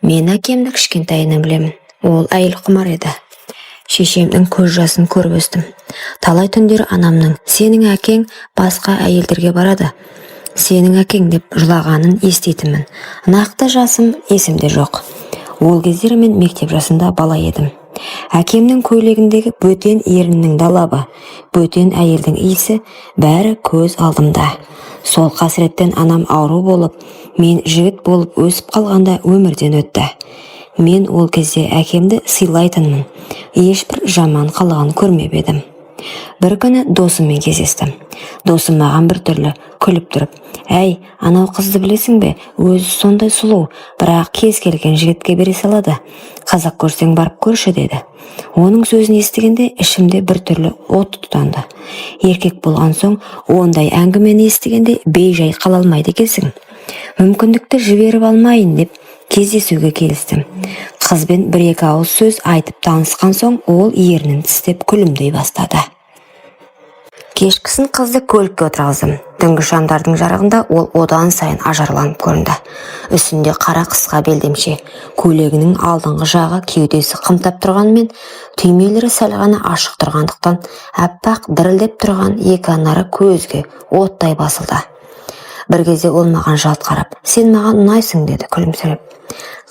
Мен әкемді кішкентайынан білемін. Ол әйел құмар еді. Шешемнің көз жасын көріп өстім. Талай түндер анамның «Сенің әкең басқа әйелдерге барады, сенің әкең» деп жылағанын еститінмін. Нақты жасым есімде жоқ. Ол кездері мен мектеп жасында бала едім. Әкемнің көйлегіндегі бөтен еріннің далабы, бөтен әйелдің иісі, бәрі көз алдымда. Сол қасіреттен анам ауру болып, мен жігіт болып өсіп қалғанда өмірден өтті. Мен ол кезде әкемді сыйлайтынмын, ешбір жаман қылығын көрмеп едім. Бір күні досыммен кездестім. Досым маған біртүрлі күліп тұрып: «Әй, анау қызды білесің бе? Өзі сондай сұлу, бірақ кез келген жігітке бере салады. Қызық көрсең, барып көрші», — деді. Оның сөзін естігенде ішімде біртүрлі от тұтанды. Еркек болған соң ондай әңгімені естігенде бей-жай қала алмайды екенсің. Мүмкіндікті жіберіп алмайын деп кездесуге келістім. Қызбен бір-екі ауыз сөз айтып танысқан соң, ол ернін тістеп күлімдей бастады. Кешкісін қызды көлікке отырғыздым. Түнгі шамдардың жарығында ол одан сайын ажарланып көрінді. Үстінде қара қысқа белдемше. Көйлегінің алдыңғы жағы кеудесі қымтап тұрғанымен, түймелері сәл ғана ашық тұрғандықтан, аппақ дірілдеп тұрған екі анары көзге оттай басылды. Бір кезде ол маған жалт қарап: «Сен маған ұнайсың», — деді күлімсіреп.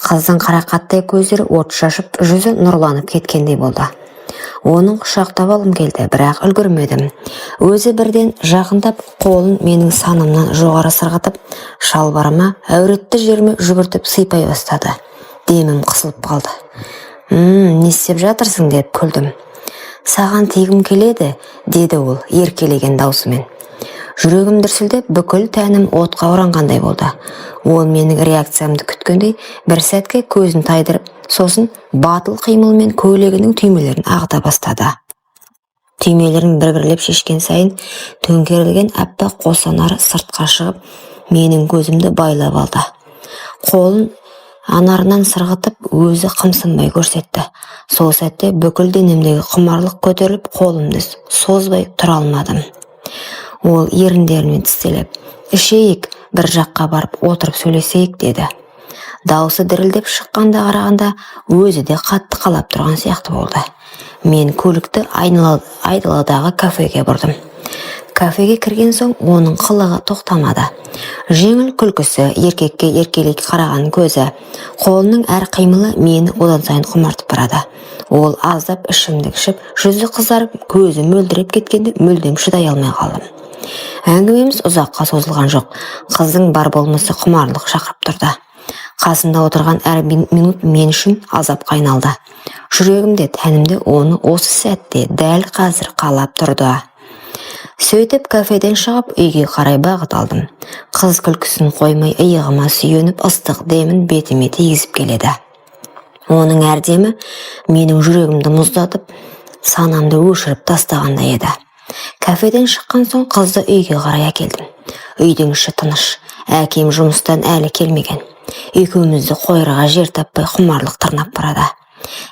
Қыздың қарақаттай көздері от шашып, жүзі нұрланып кеткендей болды. Оның құшақтап алғым келді, бірақ үлгермедім. Өзі бірден жақындап, қолын менің санымнан жоғары сырғытып, шалбарыма, әуретті жеріме жүгіртіп сыйпай бастады. Демім қысылып қалды. Не істеп жатырсың?» — деп күлдім. «Саған тигім келеді», — деді ол еркелеген даусымен. Жүрегім дүрсілдеп, бүкіл тәнім отқа оранғандай болды. Ол менің реакциямды күткендей бір сәтке көзін тайдырып, сосын батыл қимылмен көйлегінің түймелерін ағыта бастады. Түймелерін бір-бірлеп шешкен сайын төңкерілген аппақ қос анары сыртқа шығып, менің көзімді байлап алды. Қолын анарынан сырғытып, өзі қымсынбай көрсетті. Сол сәтте бүкіл денемдегі құмарлық көтеріліп, қолымды созбай тұра алмадым. Ол еріндерімен тістелеп: «Ішейік, бір жаққа барып отырып сөйлесейік», — деді. Даусы дірілдеп шыққанда қарағанда, өзі де қатты қалап тұрған сияқты болды. Мен көлікті айдаладағы кафеге бұрдым. Кафеге кірген соң оның қылығы тоқтамады. Жеңіл күлкісі, еркекке еркелей қараған көзі, қолының әр қимылы мені одан сайын құмартып барады. Ол аздап ішімдік ішіп, жүзі қызарып, көзі мөлдіреп кеткенде мүлдем шыдай алмай қалдым. Әңгімеміз ұзаққа созылған жоқ. Қыздың бар болмысы құмарлық шақырып тұрды. Қасында отырған әр минут мен үшін азапқа айналды. Жүрегім де, тәнім де оны осы сәтте, дәл қазір қалап тұрды. Сөйтіп кафеден шығып, үйге қарай бағыт алдым. Қыз күлкісін қоймай, иығыма сүйеніп, ыстық демін бетіме тигізіп келеді. Оның әр демі менің жүрегімді мұздатып, санамды өшіріп тастағандай еді. Кафеден шыққан соң қызды үйге қарай әкелдім. Үйдің іші тыныш. Әкем жұмыстан әлі келмеген. Екеумізді қоярға жер таппай, құмарлық тырнап барады.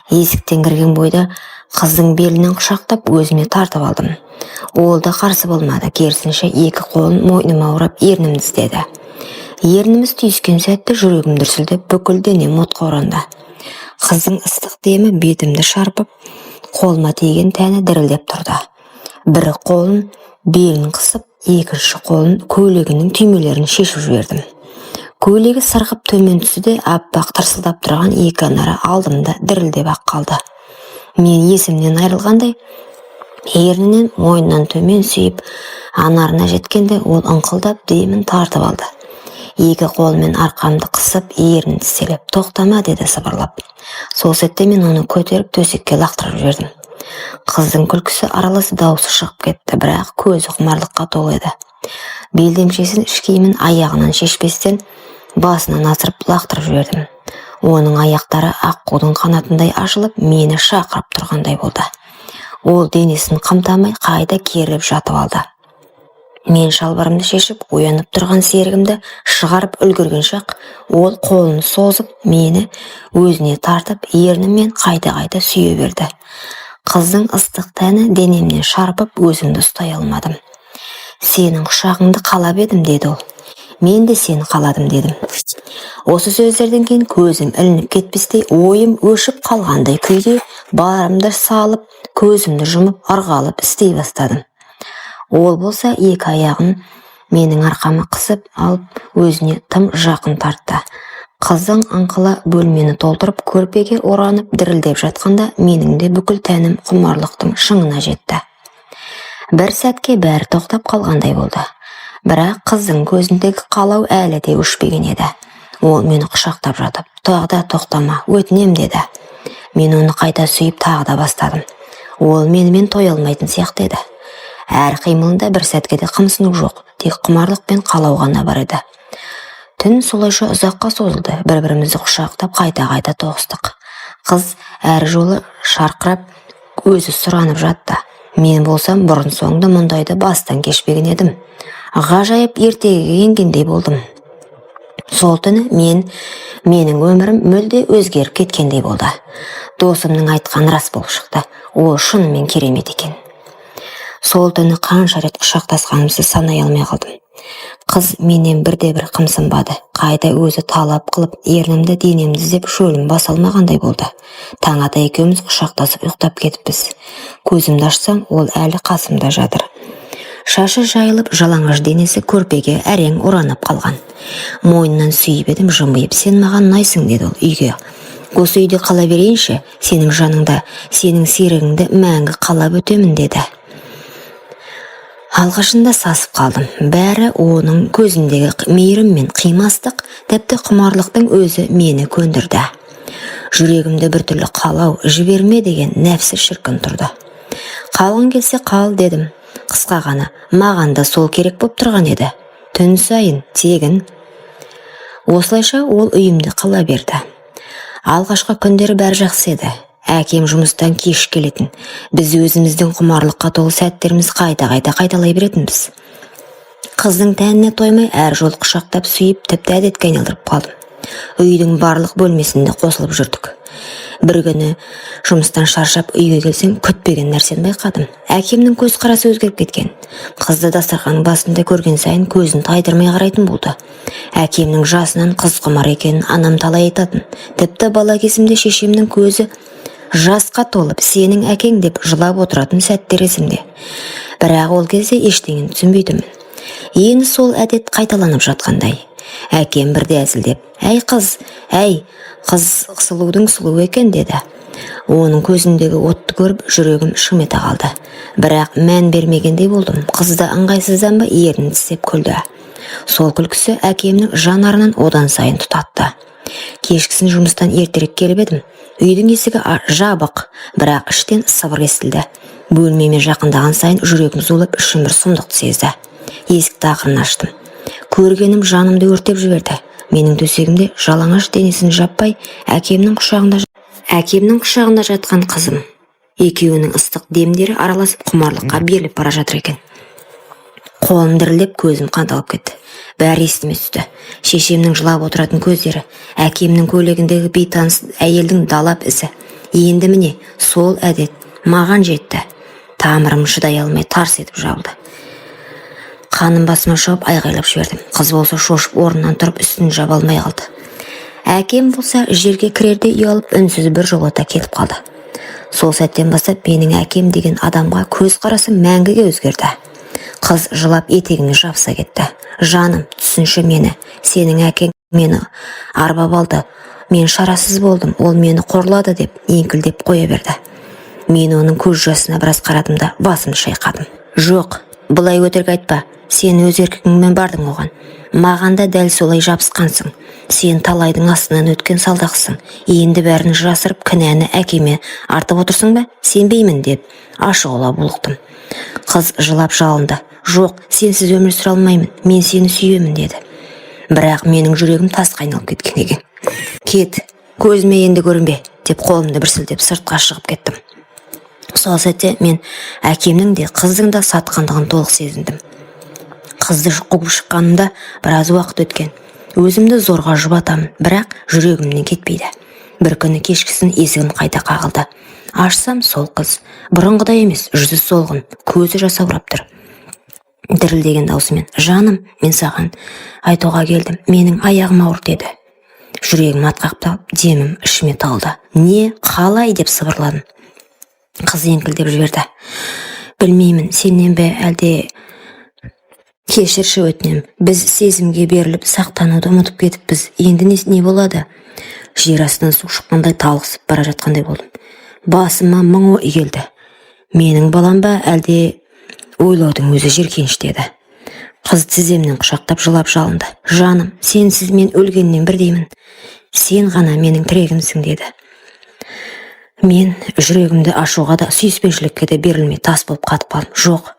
Есіктен кірген бойда қыздың белінен құшақтап, өзіме тартып алдым. Ол да қарсы болмады, керісінше, екі қолын мойныма орап, ернімді тістеді. Ерніміз түйіскен сәтте жүрегім дүрсілдеп, бүкіл денем отқа оранды. Қыздың ыстық демі бетімді шарпып, қолыма тиген тәні дірілдеп тұрды. Бір қолын белін қысып, екінші қолын көйлегінің түймелерін шешіп жібердім. Көйлегі сырғып төмен түсті де, аппақ тырсылдап тұрған екі анары алдымда дірілдеп ақ қалды. Мен есімнен айырылғандай ернінен, мойнынан төмен сүйіп, анарына жеткенде, ол ыңқылдап демін тартып алды. Екі қолымен арқамды қысып, ернін тістелеп: «Тоқтама», — деді сыбырлап. Сол сәтте мен оны көтеріп, төсекке лақтырып жібердім. Қыздың күлкісі аралас даусы шығып кетті, бірақ көзі құмарлыққа толы еді. Белдемшесін, іш киімін аяғынан шешпестен, басынан асырып лақтырып жібердім. Оның аяқтары аққудың қанатындай ашылып, мені шақырып тұрғандай болды. Ол денесін қымтамай, қайта керіліп жатып алды. Мен шалбарымды шешіп, оянып тұрған серігімді шығарып үлгергенше ақ, ол қолын созып, мені өзіне тартып, ерніммен қайта-қайта сүйе берді. Қыздың ыстық тәні денемнен шарпып, өзімді ұстай алмадым. «Сенің құшағыңды қалап едім», — деді ол. Мен де сені қаладым, дедім. Осы сөздерден кейін көзім ілініп кетпестей, ойым өшіп қалғандай күйде барымды салып, көзімді жұмып, ырғалып істей бастадым. Ол болса екі аяғын менің арқама қысып алып, өзіне тым жақын тартты. Қыздың ыңқылы бөлмені толтырып, көрпеге оранып дірілдеп жатқанда, менің де бүкіл тәнім құмарлықтың шыңына жетті. Бір сәтке бәрі тоқтап қалғандай болды, бірақ қыздың көзіндегі қалау әлі де өшпеген еді. Ол мені құшақтап жатып, «Тағы да тоқтама, өтінем», – деді. Мен оны қайта сүйіп тағы да бастадым. Ол менімен тоя алмайтын сияқты еді. Әр қимылында бір сәтке де қымсыну жоқ, тек құмарлық пен қалау ғана бар еді. Түн солайша ұзаққа созылды. бір бірімізді құшақтап, қайта-қайта тоғыстық. Қыз әр жолы шарқырап, өзі сұранып жатты. Мен болсам бұрын соңды мұндайды бастан кешпеген едім. Ғажайып ертегіге енгендей болдым. Сол түні менің өмірім мүлде өзгеріп кеткендей болды. Досымның айтқаны рас болып шықты. Ол шынымен керемет екен. Сол түні қанша рет құшақтасқанымызды санай алмай қалдым. Қыз менен бірде-бір қымсынбады. Қайта өзі талап қылып, ернімді, денемді іздеп, шөлін баса алмағандай болды. Таң ата екеуміз құшақтасып ұйықтап кетіппіз. Көзімді ашсам, ол әлі қасымда жатыр. Шашы жайылып, жалаңаш денесі көрпеге әрең оранып қалған. Мойнынан сүйіп едім, жымиып, «Сен маған ұнайсың», – деді ол. «Үйге, осы үйде қала берейінші, сенің жаныңда, сенің серігіңді мәңгі қалап өтемін», – деді. Алғашында сасып қалдым. Бәрі оның көзіндегі мейірім мен қимастық, тіпті құмарлықтың өзі мені көндірді. Жүрегімде біртүрлі қалау, жіберме деген нәпсі шіркін тұрды. «Қалғың келсе, қал», – дедім қысқа ғана. Маған да сол керек боп тұрған еді. Түн сайын тегін. Осылайша ол үйімде қала берді. Алғашқы күндері бәрі жақсы еді. Әкем жұмыстан кеш келетін. Біз өзіміздің құмарлыққа толы сәттеріміз қайта-қайта қайталай беретінбіз. Қыздың тәніне тоймай, әр жол құшақтап сүйіп, тіпті әдетке айналдырып қалдым. Үйдің барлық бөлмесінде қосылып жүрдік. Бір күні жұмыстан шаршап үйге келсем, күтпеген нәрсені байқадым. Әкемнің көзқарасы өзгеріп кеткен. Қызды дастарханның басында көрген сайын көзін тайдырмай қарайтын болды. Әкемнің жасынан қыз құмар екенін анам талай айтатын. Тіпті бала кезімде шешемнің көзі жасқа толып, «Сенің әкең» деп жылап отыратын сәттер есімде. Бірақ ол кезде ештеңені түсінбейтінмін. Енді сол әдет қайталанып жатқандай. Әкем бірде әзілдеп, «Әй қыз, әй қыз, сұлудың сұлуы екен», – деді. Оның көзіндегі отты көріп, жүрегім шым ете қалды. Бірақ мән бермегендей болдым. Қыз да ыңғайсызданба, ернін тістеп күлді. Сол күлкісі әкемнің жанарынан одан сайын тұтатты. Кешкісін жұмыстан ертерек келіп едім, үйдің есігі жабық, бірақ іштен сыбыр естілді. Бөлмеме жақындаған сайын жүрегім зулап, ішім бір сұмдықты сезді. Есікті ақырын аштым. Көргенім жанымды өртеп жіберді. Менің төсегімде жалаңаш денесін жаппай, әкемнің құшағында жатқан қызым. Екеуінің ыстық демдері араласып, құмарлыққа беріліп бара жатыр екен. Қолым дірілдеп, көзім қанталап кетті. Бәрі есіме түсті: шешемнің жылап отыратын көздері, әкемнің көйлегіндегі бейтаныс әйелдің далап ізі. Енді міне, сол әдет маған жетті. Тамырым шыдай алмай тарс етіп жабылды. Қаным басыма шығып, айғайлап жібердім. Қыз болса шошып орнынан тұрып, үстін жаба алмай қалды. Әкем болса жерге кірерде ұялып, үнсіз бір жолата кетіп қалды. Сол сәттен бастап менің әкем деген адамға көз қарасым мәңгіге өзгерді. Қыз жылап етегіме жабыса кетті. «Жаным, түсінші мені. Сенің әкең мені арбап алды. Мен шарасыз болдым. Ол мені қорлады», – деп еңкілдеп қоя берді. Мен оның көз жасына біраз қарадым да, басымды шайқадым. «Жоқ, бұлай өтірік айтпа. Сен өз еркіңмен бардың оған. Маған да дәл солай жабысқансың. Сен талайдың астынан өткен салдақсың. Енді бәрін жасырып, кінәні әкеме артып отырсың ба? Сенбеймін», – деп ашулана булықтым. Қыз жылап жалынды. «Жоқ, сенсіз өмір сүре алмаймын. Мен сені сүйемін», – деді. Бірақ менің жүрегім тасқа айналып кеткен екен. «Кет, көзіме енді көрінбе», – деп қолымды бір сілтеп, сыртқа шығып кеттім. Сол сәтте мен әкемнің де, қыздың да сатқандығын толық сезіндім. Қызды қуып шыққанымда біраз уақыт өткен. Өзімді зорға жұбатамын, бірақ жүрегімнен кетпейді. Бір күні кешкісін есігім қайта қағылды. Ашсам, сол қыз. Бұрынғыдай емес, жүзі солғын, көзі жасаурап тұр. Дірілдеген даусымен: «Жаным, мен саған айтуға келдім, менің аяғым ауыр», – деді. Жүрегім атқақтап, демім ішіме талды. «Не? Қалай?» – деп сыбырладым. Қыз еңкілдеп жіберді. «Білмеймін, сенен бе әлде? Кешірші, өтінемін. Біз сезімге беріліп, сақтануды ұмытып кетіппіз. Енді не болады?» Жер астынан су шыққандай, талықсып бара жатқандай болдым. Басыма мың ой келді. Менің балам ба әлде? Ойлаудың өзі жеркеніш еді. Қыз тіземнен құшақтап, жылап жалынды: «Жаным, сенсіз мен өлгеннен бірдеймін. Сен ғана менің тірегімсің», – деді. Мен жүрегімді ашуға да, сүйіспеншілікке де берілмей, тас болып қатып қалдым. «Жоқ,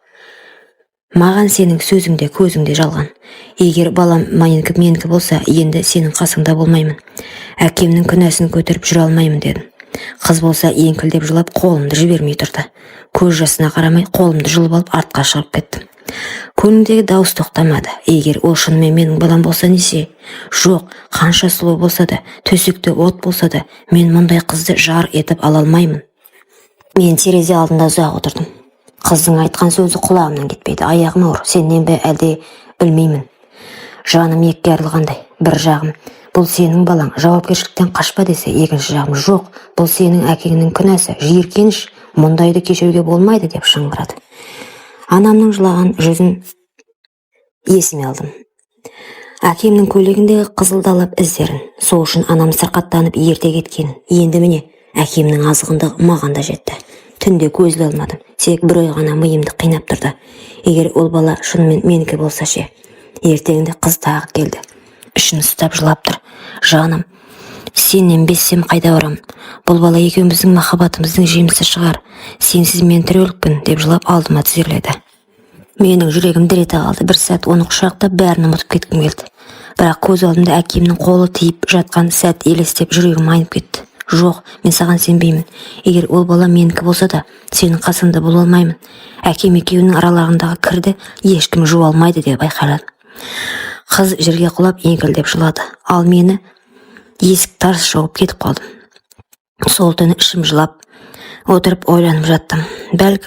маған сенің сөзің де, көзің де жалған. Егер балам менікі болса, енді сенің қасыңда болмаймын. Әкемнің күнәсін көтеріп жүре алмаймын», – дедім. Қыз болса еңкілдеп жылап, қолымды жібермей тұрды. Көз жасына қарамай, қолымды жұлып алып, артқа шығып кеттім. Көңілімдегі дауыс тоқтамады: егер ол шынымен менің балам болса несе? Жоқ, қанша сұлу болса да, төсекте от болса да, мен мұндай қызды жар етіп ала алмаймын. Мен терезе алдында ұзақ отырдым. Қыздың айтқан сөзі құлағымнан кетпейді: «Аяғым ауыр, сенен бе әлде? Білмеймін». Жаным екіге айырылғандай. Бір жағым: «Бұл сенің балаң, жауапкершіліктен қашпа», – десе, екінші жағым: «Жоқ, бұл сенің әкеңнің күнәсі, жиіркеніш, мұндайды кешіруге болмайды», – деп шыңғырады. Анамның жылаған жүзін есіме алдым, әкемнің көйлегіндегі қызылдалап іздерін. Сол үшін анам сырқаттанып ерте кеткенін. Енді, міне, әкемнің азғындығы маған да жетті. Түнде көз іле алмадым. Тек бір ой ғана миымды қинап тұрды: егер ол бала шынымен менікі болса ше? Ертеңінде қыз тағы келді. Ішін ұстап жылап тұр: «Жаным, сенен безсем, қайда барамын? Бұл бала екеуміздің махаббатымыздың жемісі шығар. Сенсіз мен тірі өлікпін», – деп жылап, алдыма тізерледі. Менің жүрегім дір ете қалды. Бір сәт оны құшақтап, бәрін ұмытып кеткім келді. Бірақ көз алдымда әкемнің қолы тиіп жатқан сәт елестеп, жүрегім айнып кетті. «Жоқ, мен саған сенбеймін. Егер ол бала менікі болса да, сенің қасыңда бола алмаймын. Әкем екеуінің араларындағы кірді ешкім жуа алмайды», – деп айқайладым. Қыз жерге құлап, еңкілдеп жылады. Ал мені есік тарс жауып кетіп қалдым. Сол түні ішім жылап отырып, ойланып жаттым. Бәлкім